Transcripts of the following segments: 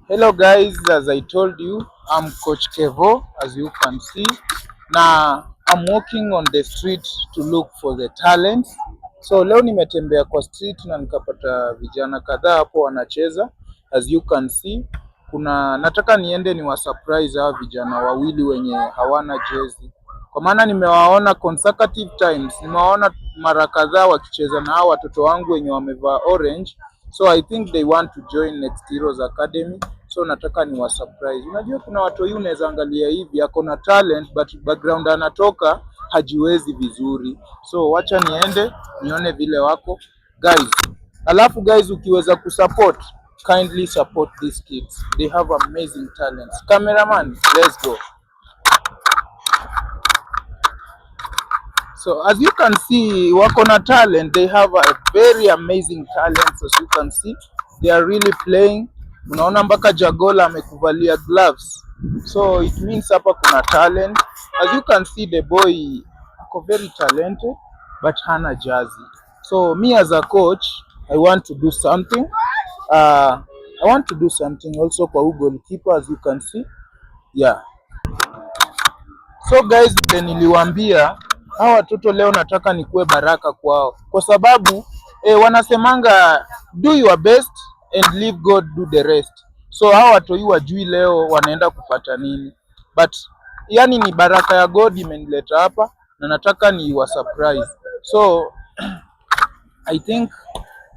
Hello guys, as I told you, I'm Coach Kevo, as you can see. Na I'm walking on the street to look for the talents. So leo nimetembea kwa street na nikapata vijana kadhaa hapo wanacheza. As you can see, kuna nataka niende ni wa surprise hawa vijana wawili wenye hawana jezi. Kwa maana nimewaona consecutive times, nimewaona mara kadhaa wakicheza na hawa watoto wangu wenye wamevaa orange. So I think they want to join Next Heroes Academy. So nataka ni wa surprise. Unajua kuna watu hii unaweza angalia hivi ako na talent but background anatoka hajiwezi vizuri. So wacha niende nione vile wako guys. Alafu guys, ukiweza kusupport, kindly support these kids. They have amazing talents. Cameraman, let's go. So as you can see, wako na talent. They have a very amazing talent. As you can see, they are really playing. Unaona mpaka Jagola amekuvalia gloves. So it means hapa kuna talent. As you can see, the boy ako very talented but hana jazi. So me as a coach, I want to do something. I want to do something also kwa huyu goalkeeper as you can see. Yeah. So guys, vile niliwaambia hawa watoto leo nataka nikuwe baraka kwao, kwa sababu wanasemanga do your best and leave God do the rest. So hawa watoi wajui leo wanaenda kupata nini, but yani ni baraka ya God imenileta hapa na nataka ni wa surprise. So I think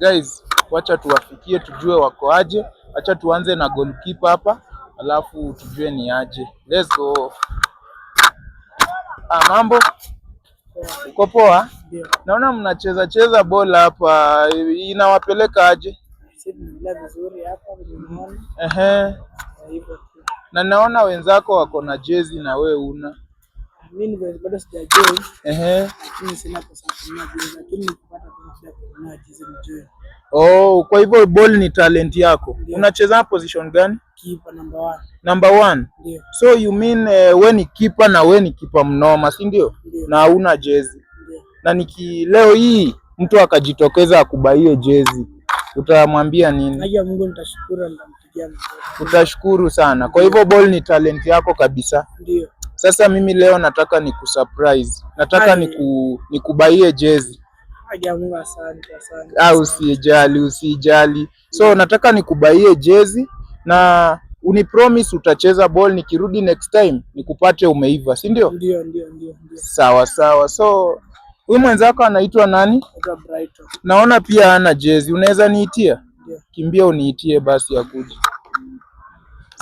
guys, wacha tuwafikie tujue wako aje. Wacha tuanze na goalkeeper hapa, alafu tujue ni aje. Let's go. Ah, mambo uko poa? Ndio, Naona mnacheza cheza bola hapa, inawapeleka aje? sisi tunaendelea vizuri hapa vile unaona, Ehe. kwa hivyo tu. Na naona wenzako wako na jezi na we una. Mimi ni bado sijajoin, Ehe. lakini sina pesa ya kununua jezi, lakini nikipata pesa ya kununua jezi nijoin. Oh, kwa hivyo ball ni talent yako. Ndio. Unacheza position gani? Keeper number one. Number one. Ndio, So you mean we ni keeper na we ni keeper mnoma, si ndio? Ndio. Na hauna jezi. Ndio. Na niki leo hii mtu akajitokeza akubaie jezi, utamwambia nini? Haki ya Mungu nitashukuru, nitampigia mkono. Utashukuru sana. Kwa hivyo ball ni talent yako kabisa. Ndio, Sasa mimi leo nataka nikusurprise, nataka Ai. nikubaie jezi. Haki ya Mungu, asante, asante. Ah, usijali, usijali. So nataka nikubaie jezi na unipromise utacheza ball, nikirudi next time nikupate umeiva, si ndio? Ndio, ndio, ndio, ndio. Sawa sawa. So huyu mwenzako anaitwa nani? Naitwa Brighton. Naona pia hana jezi, unaweza niitia? Ndio. Kimbia uniitie basi akuje.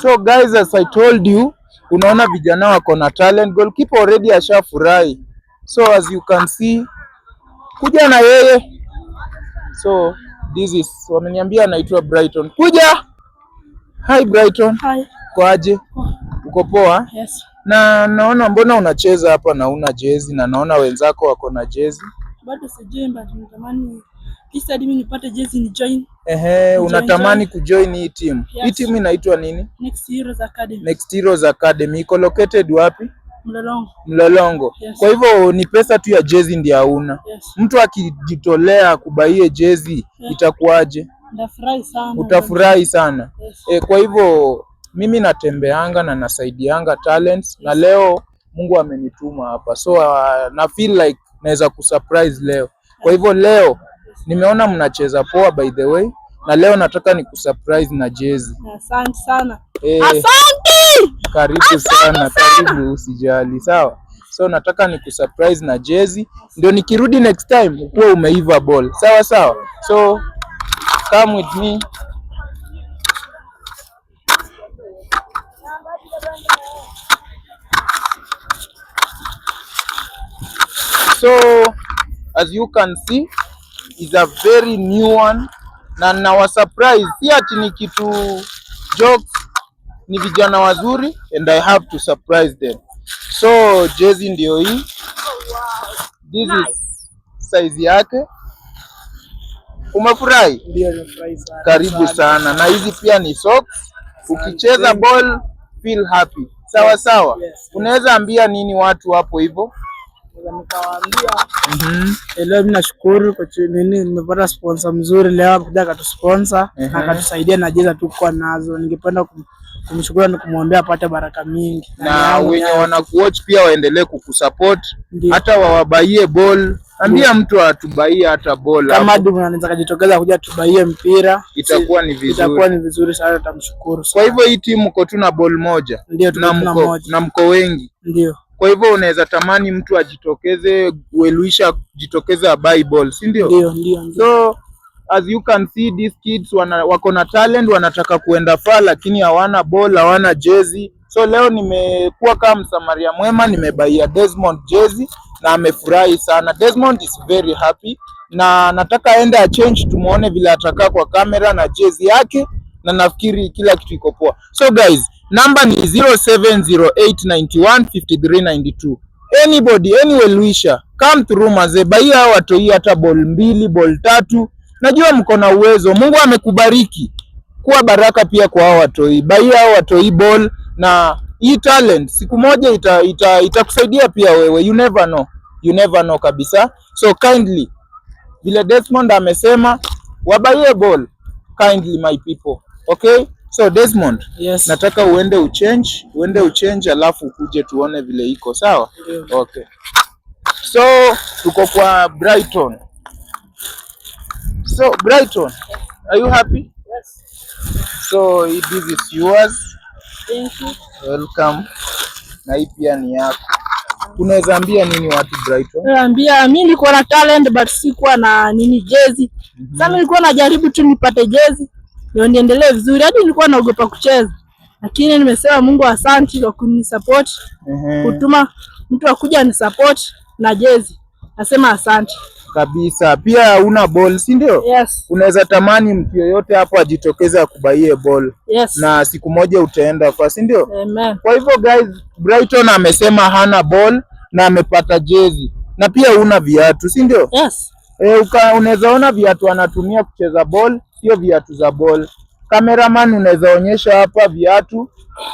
So guys, as I told you, unaona vijana wako na talent. Goalkeeper already ashafurahi. So as you can see, kuja na yeye. So this is, wameniambia anaitwa Brighton. Kuja. Hi Brighton. Hi. Kwaje? Uko poa? Yes. Na naona mbona unacheza hapa na una jezi na naona wenzako wako na jezi. Bado sijoin but natamani kisa hadi mimi nipate jezi ni join Ehe, Kujoin, unatamani kujoin hii team. Hii Yes. team inaitwa nini? Next Heroes Academy. Next Heroes Academy. Iko located wapi? Mlolongo. Mlolongo. Yes. Kwa hivyo ni pesa tu ya jezi ndio hauna. Yes. Mtu akijitolea kubaie jezi Yeah. itakuwaje? Ndafurahi sana. Utafurahi sana. Yes. Kwa hivyo mimi natembeanga na nasaidianga talents na leo Mungu amenituma hapa, so na feel like naweza kusurprise leo. Kwa hivyo leo nimeona mnacheza poa by the way, na leo nataka ni kusurprise na jezi. Asante sana. Asante! Karibu sana, karibu, usijali, sawa. So nataka ni kusurprise na jezi, ndio nikirudi next time ukuwe umeiva ball. Sawa sawa, so come with me. So as you can see is a very new one na nawa surprise, si ati ni kitu jokes, ni vijana wazuri and I have to surprise them. So jezi ndio hii, this is size yake. Umefurahi? Ndio, nimefurahi sana. Karibu sana. Na hizi pia ni socks. Ukicheza ball feel happy. Sawa sawa. Yes. Unaweza ambia nini watu hapo hivyo? Nikawaambia leo mimi nashukuru kwa nini nimepata sponsor mzuri leo amekuja akatusponsor na akatusaidia na jezi hatukuwa nazo. Ningependa kumshukuru na kumwombea apate baraka mingi. Na yangu wenye wanakuwatch pia waendelee kukusupport, Ndio. Hata wawabaie ball. Ambia mtu atubaie hata ball Kama hapo. hadi anaweza kujitokeza kuja tubaie mpira, Itakuwa ni vizuri. Itakuwa ni vizuri sana, tutamshukuru Kwa sana. hivyo hii timu mko tu na ball moja Ndio, tuko na tuna mko, moja. Na mko wengi. Ndio. Kwa hivyo unaweza tamani mtu ajitokeze, well-wisher jitokeze abuy ball, si ndio? Ndio. So as you can see, these kids wako na talent, wanataka kuenda far, lakini hawana ball, hawana jezi. So leo nimekuwa kama msamaria mwema, nimebaia Desmond jezi na amefurahi sana. Desmond is very happy na nataka aende achange, tumuone vile atakaa kwa kamera na jezi yake, na nafikiri kila kitu iko poa. So guys, namba ni 0708915392. Anybody, any well-wisher, come through maze, baia hao watoi hata ball mbili, ball tatu. Najua mko na uwezo, Mungu amekubariki, kuwa baraka pia kwa hao watoi. Baia hao watoi ball na hii talent siku moja itakusaidia pia wewe. You never know, you never know kabisa. So kindly, vile Desmond amesema, wabaie ball kindly, my people. Okay, so Desmond, Yes. nataka uende uchange alafu ukuje tuone vile iko sawa. Ndio. Okay, so tuko kwa Brighton. So Brighton, are you happy? Yes. So this is yours. Thank you. Welcome. Na hii pia ni yako. Unaweza ambia nini watu, Brighton? Naambia mimi nilikuwa na talent but sikuwa na nini, jezi. Sasa mimi nilikuwa najaribu tu nipate jezi ndio niendelee vizuri. Hadi nilikuwa naogopa kucheza. Lakini nimesema Mungu asante kwa kunisupport, kutuma mtu akuja nisupport na jezi. Nasema asante. Kabisa. Pia una ball, si ndio? Yes. Unaweza tamani mtu yoyote hapo ajitokeze akubaie ball na siku moja utaenda far, si ndio? Amen. Kwa hivyo guys, Brighton amesema hana ball na amepata jezi na pia una viatu, si ndio? Yes. E, unaweza ona viatu anatumia kucheza ball, sio viatu za ball. Cameraman, unaweza onyesha hapa viatu.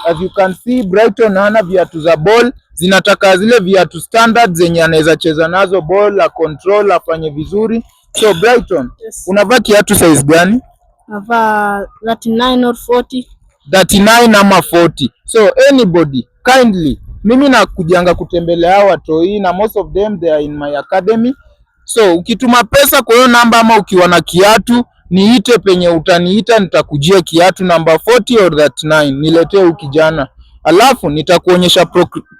As you can see, Brighton hana viatu za ball, zinataka zile viatu standard zenye anaweza cheza nazo ball, a control, afanye vizuri. So Brighton, Yes. unavaa kiatu size gani? Navaa 39 or 40. 39 ama 40. So anybody, kindly, mimi nakujanga kutembelea hawa watoi na most of them, they are in my academy. So ukituma pesa kwa hiyo namba ama ukiwa na kiatu, niite penye utaniita, nitakujia kiatu namba 40 or 39, niletee huyu kijana, alafu nitakuonyesha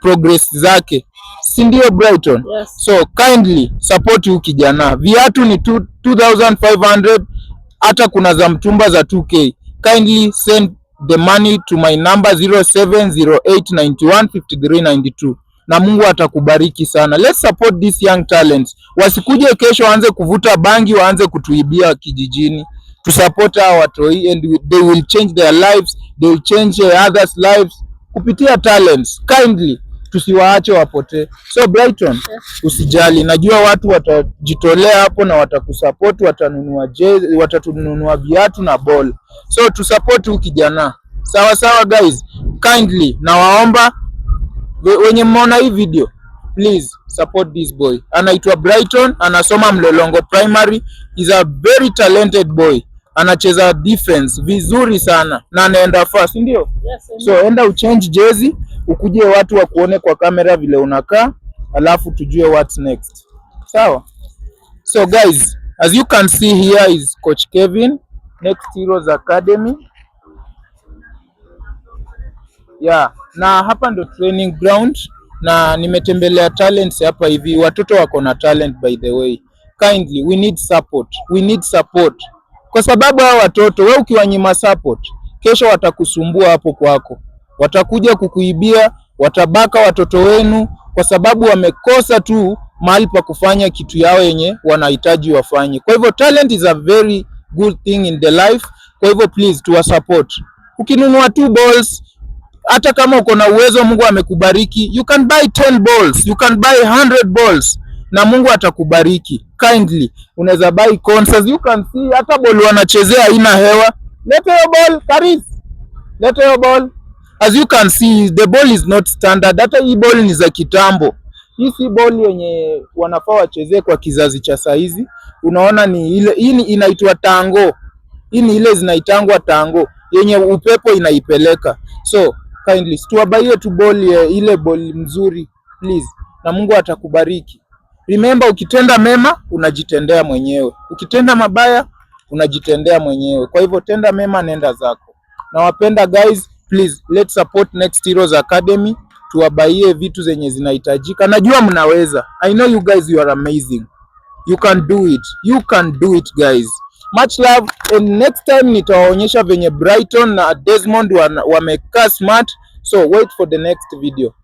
progress zake, si ndio, Brighton? Yes. So kindly support huyu kijana. Viatu ni 2500, hata kuna za mtumba za 2K. Kindly send the money to my number 0708915392 na Mungu atakubariki sana. Let's support these young talents. Wasikuje kesho waanze kuvuta bangi, waanze kutuibia kijijini. Tusupport hawa watoi and they will change their lives, they will change others' lives kupitia talents. Kindly tusiwaache wapotee. So Brighton, usijali, najua watu watajitolea hapo na watakusupport, watanunua jezi, watatununua viatu na ball. So tusupport huyu kijana. Sawa sawa guys, kindly nawaomba wenye mmeona hii video, please support this boy. Anaitwa Brighton, anasoma Mlolongo Primary. Is a very talented boy. Anacheza defense vizuri sana na anaenda fast, ndio? Yes. So enda uchange jezi, ukuje watu wakuone kwa kamera vile unakaa, alafu tujue what's next. Sawa? So guys, as you can see, here is Coach Kevin, Next Heroes Academy. Yeah, na hapa ndo training ground na nimetembelea talents hapa hivi. Watoto wako na talent, by the way. Kindly, we need support. We need support. Kwa sababu hawa watoto, wewe ukiwanyima support, kesho watakusumbua hapo kwako. Watakuja kukuibia, watabaka watoto wenu kwa sababu wamekosa tu mahali pa kufanya kitu yao yenye wanahitaji wafanye. Kwa hivyo talent is a very good thing in the life. Kwa hivyo please tuwa support. Ukinunua two balls, hata kama uko na uwezo, Mungu amekubariki, you can buy 10 balls, you can buy 100 balls na Mungu atakubariki. Kindly, unaweza buy cones. As you can see, hata ball wanachezea haina hewa. Leta hiyo ball, Karis. Leta hiyo ball. As you can see, the ball is not standard. Hata hii ball ni za kitambo. Hii si ball yenye wanafaa wachezee kwa kizazi cha saizi. Unaona ni ile hii inaitwa tango. Hii ni ile zinaitangwa tango yenye upepo inaipeleka. So kindly tuwabaie tu ball ile ball mzuri please, na Mungu atakubariki. Remember, ukitenda mema unajitendea mwenyewe, ukitenda mabaya unajitendea mwenyewe. Kwa hivyo tenda mema, nenda zako. Nawapenda guys, please let's support Next Heroes Academy, tuwabaie vitu zenye zinahitajika. Najua mnaweza. I know you guys, you are amazing. You can do it. You can do it guys. Much love and next time nitawaonyesha venye Brighton na Desmond wamekaa smart. So wait for the next video.